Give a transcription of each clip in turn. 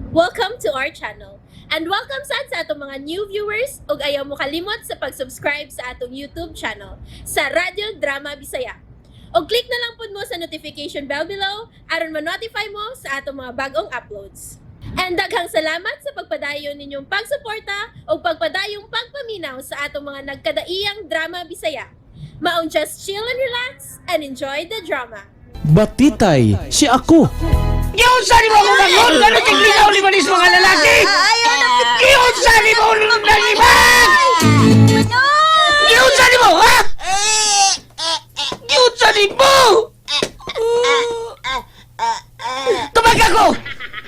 Welcome to our channel. And welcome sad sa atong mga new viewers ug ayaw mo kalimot sa pag-subscribe sa atong YouTube channel sa Radyo Drama Bisaya. Og click na lang pud mo sa notification bell below aron ma-notify mo sa atong mga bagong uploads. And daghang salamat sa pagpadayon ninyong pagsuporta ug pagpadayong pagpaminaw sa atong mga nagkadaiyang drama Bisaya. Maong just chill and relax and enjoy the drama. Batitay si ako. Giunsa ni mo akong bangon? Ano kay lingaw ni manis mga lalaki? Giunsa ni mo nangibang? Giunsa ni mo, ha? Giunsa ni mo? Tumag ako!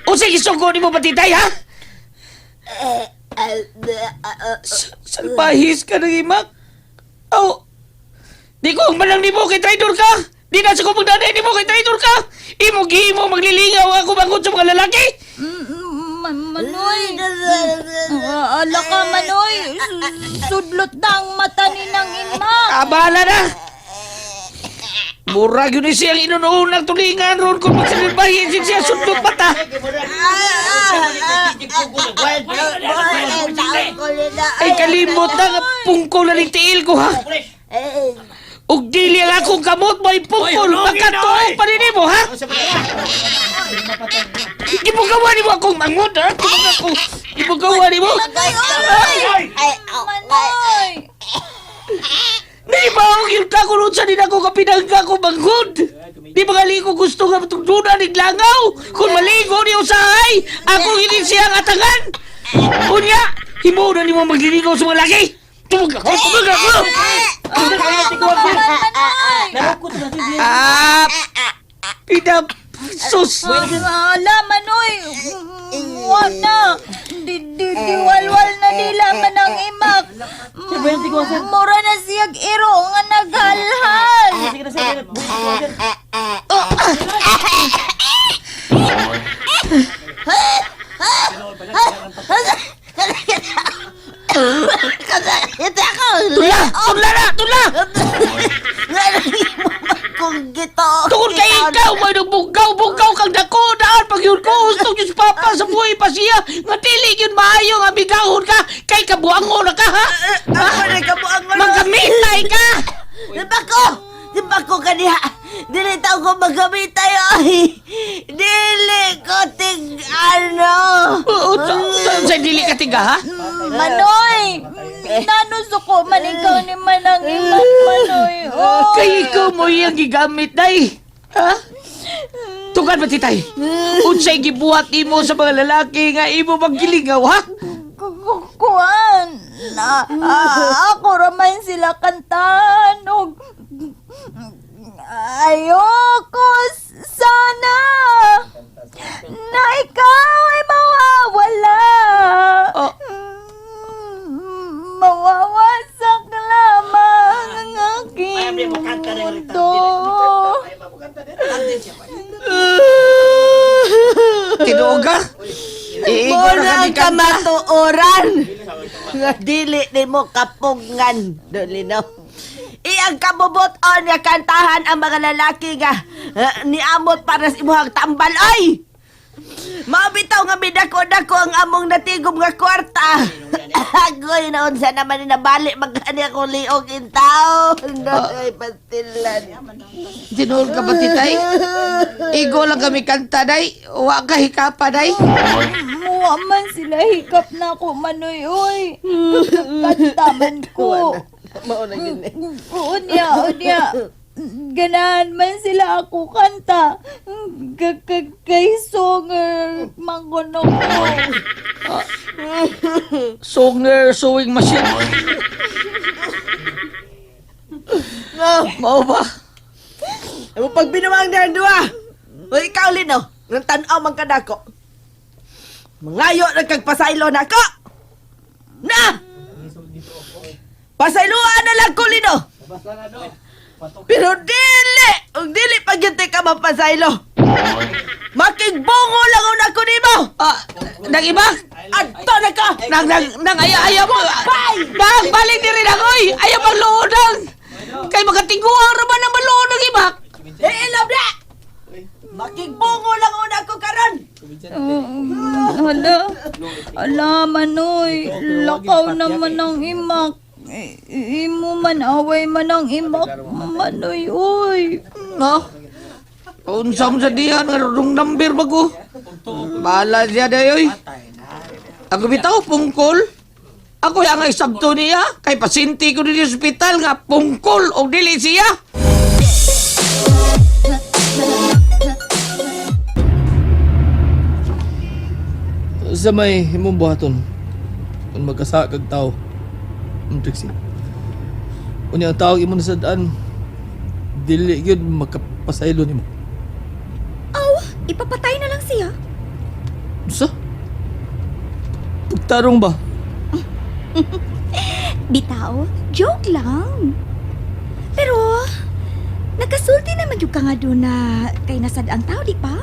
Unsay gisugo ni mo batitay, ha? Salbahis ka ng imak. Aw, di ko ang manang nimo kay traitor ka. Di na sa ko magdanay nimo kay traitor ka. Imo gihimo maglilingaw ako bangod sa mga lalaki. Manoy. Ala ka, Manoy. Sudlot na ang mata ni nang ima. Abala na. Murag yun siyang inunoon ng tulingan ron kung magsalilbahin siya sundot mata. Ay kalimot na nga pungkol na ning tiil ko, ha. Ug dili ang akong kamot may pungkol makatuo pa rin mo, ha. Gibugawa nimo akong manghod, ha. Tungod ako. Gibugawa nimo. Manoy. Di ba ako yung kakulod sa din ako kapinangga ko manghod? Di ba gali ko gusto nga matugdunan ng langaw? Kung maligo ni usahay, ako hindi siya ang atangan! Unya, himo na nimo magliligaw sa mga laki! Tumug ako! Tumug ako! Ah! Pinap... Sus! Ala, Manoy. Wa na. Di, di, di, walwal na nila man ang imak. Mura na siyag iro nga naghalhal. Tula! Tula na! Tula! Kung gito. Tungod kay ikaw, may nagbungkaw-bungkaw kang dako, daan pag yun ko, hustong yun si Papa sa buhay pa siya, nga dili yun maayo nga bigahon ka, kay kabuango na ka, ha? Ako na kabuang mo. Magamitay ka! Di ba ko? Di ba ko kaniha? Dili tao ko magamitay ay. Dili ko ting ano. Oo, sa dili ka tiga, ha? Manoy. Nanusuko man ikaw ni Manang imak, Manoy. Oh. Kay ikaw mo iyang gigamit, day. Ha? Tugad ba, titay? Unsay gibuhat nimo sa mga lalaki nga imo maggilingaw, ha? Kuan, na, ako raman sila kantahan og ayoko sana na ikaw ay mawawala. Oh. Mawawasak lamang ang aking mundo. Tinuog ka? Iigo na Muna kami ang kanta. kamatuoran. Nga dili nimo kapungan. Dili no. Iyang kabubuton nga kantahan ang mga lalaki nga niamot para sa imuhang tambal ay. Mabitaw nga midako-dako ang among natigom nga kwarta. Agoy na unsa naman ni nabali magkani ako liog in taon. Ay pastilan. Tinuod ka ba, titay? Igo lang kami kanta, day. Wa ka hikapa, day. Muwa man sila hikap na ako, Manoy, oy. Kanta man ko. Mao na gyud ni. Unya, unya. Ganahan man sila ako kanta. Kay songer, mangguno ko. Songer sewing machine. Mao ba? Amo pag binuwang na ang duha. O ikaw lino, nang tan-aw man kadako. Mangayo na kag pasaylo nako. Na! Pasayloan na lang ko lino. Pero dili, ug dili pag yun ka mapasaylo. Makigbungo lang una ko nimo. Ah, nang iba? Adto na ka. Nang nang nang aya aya mo. Nang balik ni rin ako oy. Ayaw magluod nang. Kay makatiguang ra man ang maluod ng iba. Eh, ilab na. Makigbungo lang una ko karon. Hala. Ala, Manoy. Lakaw naman ang imak. Imo man away man ang imak. Manoy, uy. No? Unsa mo sa diyan nga rong number ba ko? Bahala siya dayoy. Ako bitaw pungkol. Ako yang isabto niya kay pasyente ko dili sa ospital nga pungkol og dili siya. Sa may imong buhaton kung magkasa kag tao. Ang Trixie. Unya ang tawag imo nasadaan dili gyud makapasaylo nimo. Aw, ipapatay na lang siya. Unsa? Pagtarong ba? Bitaw, joke lang. Pero, nakasulti naman yung ka nga doon na kay nasad ang tao, di pa?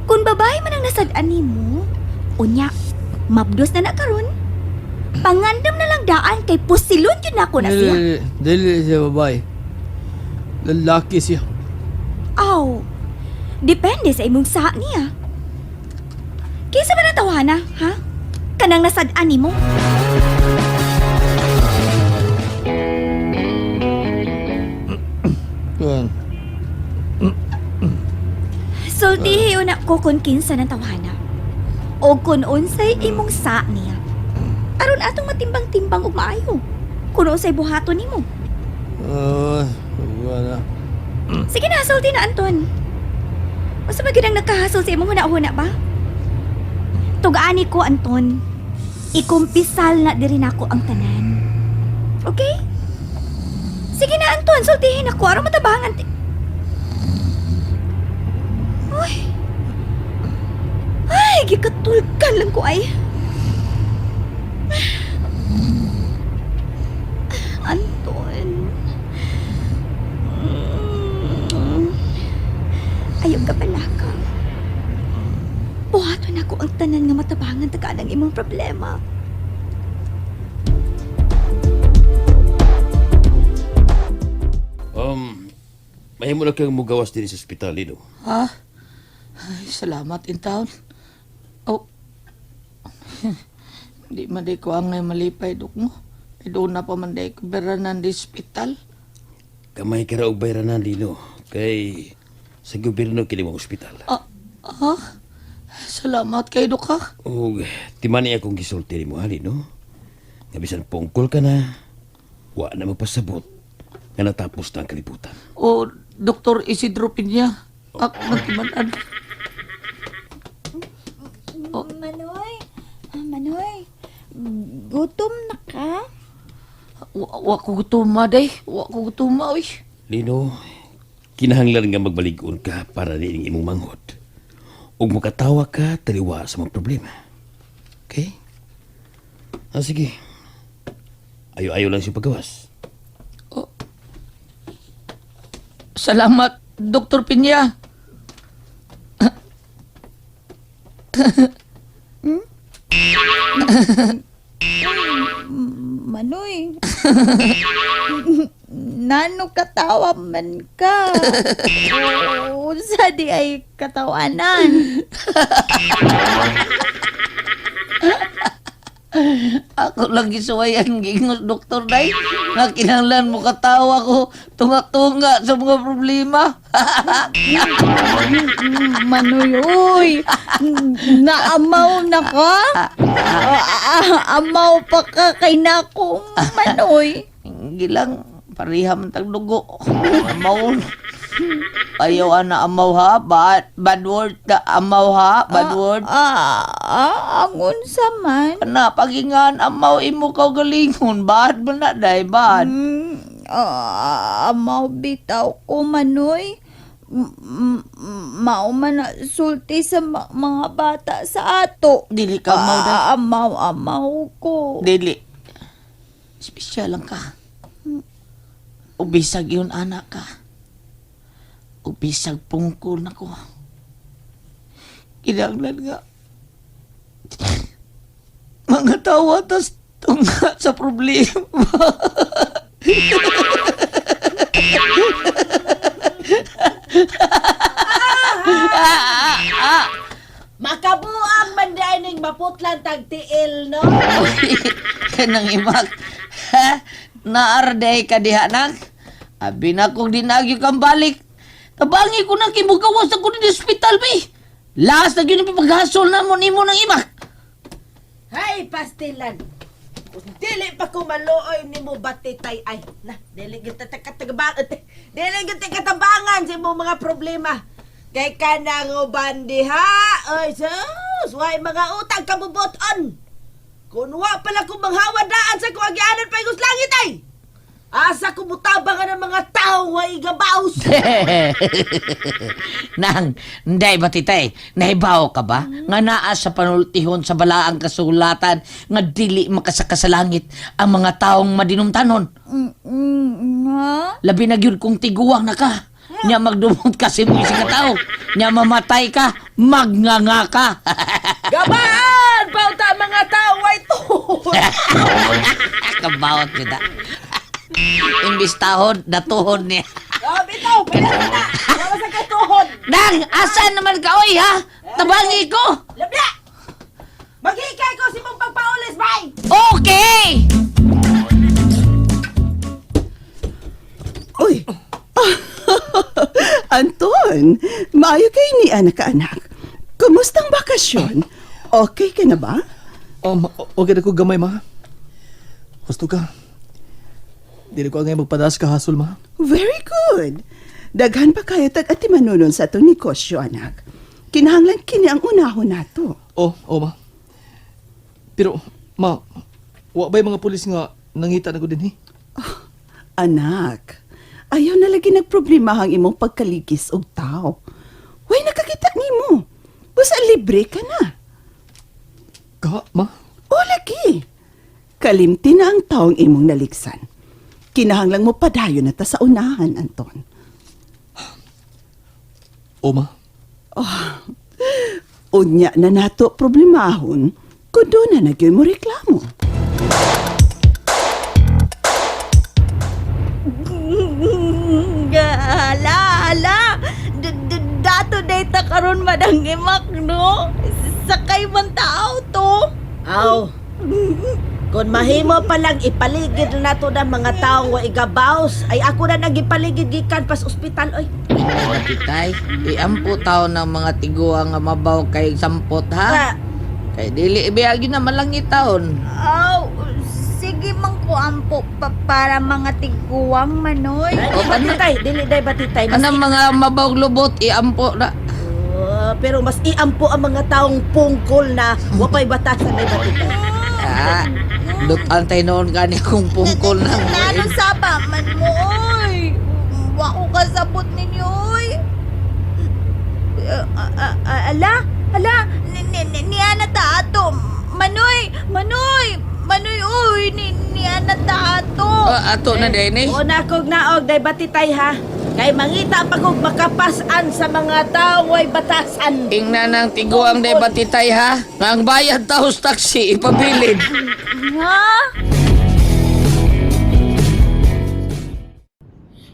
Kung babae man ang nasad-an nimo, unya, mabdos na na karon. Pangandam na lang daan kay pusilon yun ako na siya. Dili, dili siya babae. Lalaki siya. Aw, depende sa imong sa niya. Kinsa man ang tawhana, ha? Kanang nasad-an nimo? Kuan. Sultihi na ko kung kinsa ng tawhana. O kung unsay imong sa niya. Aron atong matimbang-timbang og maayo. Kung unsay buhaton nimo. Ah, wala. Sige na, sulti na Anton. Unsa man gyud ang nagkahasol sa imong huna-huna ba? Tug-ani ko Anton. Ikumpisal na diri nako ang tanan. Okay? Sige na Anton, sultihin ako aron matabangan ti. Uy. Ay, gikatulkan lang ko ay. Anton. Ayaw ka pala ka. Buhaton ako ang tanan nga matabangan tagaan ang imong problema. Mahimo na kang mugawas din sa ospital, Lino. Ha? Ay, salamat in town. Oh. Di man di ko ang malipay dok mo. Ay doon na pa man di ko beranan di ospital. Kamay ka ra og bayranan, Lino. Kay sa gobyerno kini mong ospital. Ah, ah? Salamat kay dok ha. Og timani akong gisulti nimo ha, Lino. Nga bisan pungkol ka na, wa na magpasabot nga natapos na ang kalibutan. O Dr. Isidro Pinya. Ako nagtimanan. Manoy, Manoy, gutom na ka? Wa ko gutuma day. Wa ko gutuma oy. Lino, kinahanglan nga magbalig-on ka para niining imong manghod. Ug makatawa ka taliwa sa mga problema. Okay? Ah, sige. Ayo-ayo lang siya paggawas. Salamat, Dr. Pinya. Manoy, nano katawa man ka? Unsa di ay katawanan? Ako lang gisuwayan gingos doktor day. Nga kinahanglan mo katawa ko tunga-tunga sa mga problema. Manoy, uy! Naamaw na ka? Amaw pa ka kay nako, Manoy. Gilang pareha man tag dugo. Amaw. Ayaw ana amaw ha. Bad, bad word na amaw ha. Bad word. Ah, ang unsa man? Ana pagingan amaw imo ka galingon. Bad man na day bad. Amaw bitaw ko, Manoy. Mao man na sulti sa mga bata sa ato. Dili ka amaw day. Amaw, amaw ko. Dili. Espesyal lang ka. Ubisag yun, anak ka. Ubisag pungkol na ko. Kinahanglan nga. Mga tawa tas tunga sa problema. Makabuang man day ning maputlan tag tiil, no? Kanang imak. Ha? Naarday ka diha nak. Abi na kong dinagyo kang balik. Tabangi ko na kimugawas na ko ni ospital bi. Last na gyud ang paghasol na mo nimo ng imak. Hay, pastilan. Kung dili pa ko maluoy nimo batitay ay. Na, dili gyud ta katagabangan. Dili gyud ta katambangan sa imong mga problema. Kay kanang uban diha, oy sus, way mga utang kabubuton. Kun wa pala ko manghawa daan sa kuwang gianan pa igos langit ay. Asa ko mutabangan ang mga tao way gabaos. Nang, nday batitay, nahibaw ka ba? Nga naa sa panultihon sa balaang kasulatan nga dili makasaka sa langit ang mga taong madinumtanon. Ha? Labi na gyud kung tiguang na ka. Nya magdumot ka sa imong isa ka tao. Nya mamatay ka, magnganga ka. Gabaan pauta ang mga tao way tuhod. Kabawat kita. Imbis tahod, datuhon niya. Oh, bitaw, pila na. Wala sa katuhod. Nang, asa naman ka, oy, ha? Tabangi ko! Labla! Maghikay ko si mong pagpaulis, bay! Okay! Uy! Anton, maayo kay ni anak ka anak. Kumusta ang bakasyon? Okay ka na ba? Okay na ko gamay, ma. Gusto ka. Dili ko angay magpadas ka hasol, ma. Very good. Daghan pa kayo tag atimanunon sa atong negosyo, anak. Kinahanglan kini ang unahon nato. Oh, oh, ma. Pero, ma, wa ba'y mga pulis nga nangita na ko din, eh? Anak, ayaw na lagi nagproblema ang imong pagkaligis og tao. Way nakakita nimo. Busa libre ka na. Ka, ma? O lagi. Kalimti na ang taong imong naliksan. Kinahanglan mo padayon na ta sa unahan, Anton. Oh, ma. Unya na nato problemahon kung doon na nagyoy mo reklamo. Ala, ala. Dato day ta karon madang imak no. Sakay man tao to. Aw. Kung mahimo pa lang ipaligid na nato ng mga taong wa igabaos, ay ako na nagipaligid gikan pas ospital oy. Batitay, iampo tao ng mga tiguang nga mabaw kay sampot, ha? Ah, Kay dili ibiyagi na malangit taon. Aw, sige man ko ampo pa para mga tiguang manoy. Dili batitay, dili day batitay. Mas Anang mga mabaw lubot, iampo na. Oh, pero mas iampo ang mga taong pungkol na wapay batasan day batitay. Ah, lutan tayo noon gani kung pungkol na. Nano saba man mo oy. Wa ko kasabot ninyo oy. Eh, Ala, ala, niya na ta ato. Manoy, manoy, manoy oy, ni niya na ta ato. Ah, ato na din eh. O na kog naog day batitay ha. Kay mangita pa kog makapasan sa mga taong way batasan. Tingnan ng tiguang day batitay ha. Nga ang bayad taos taxi ipabilin. Ha?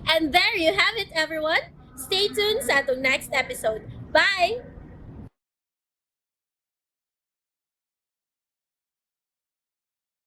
And there you have it, everyone. Stay tuned sa atong next episode. Bye!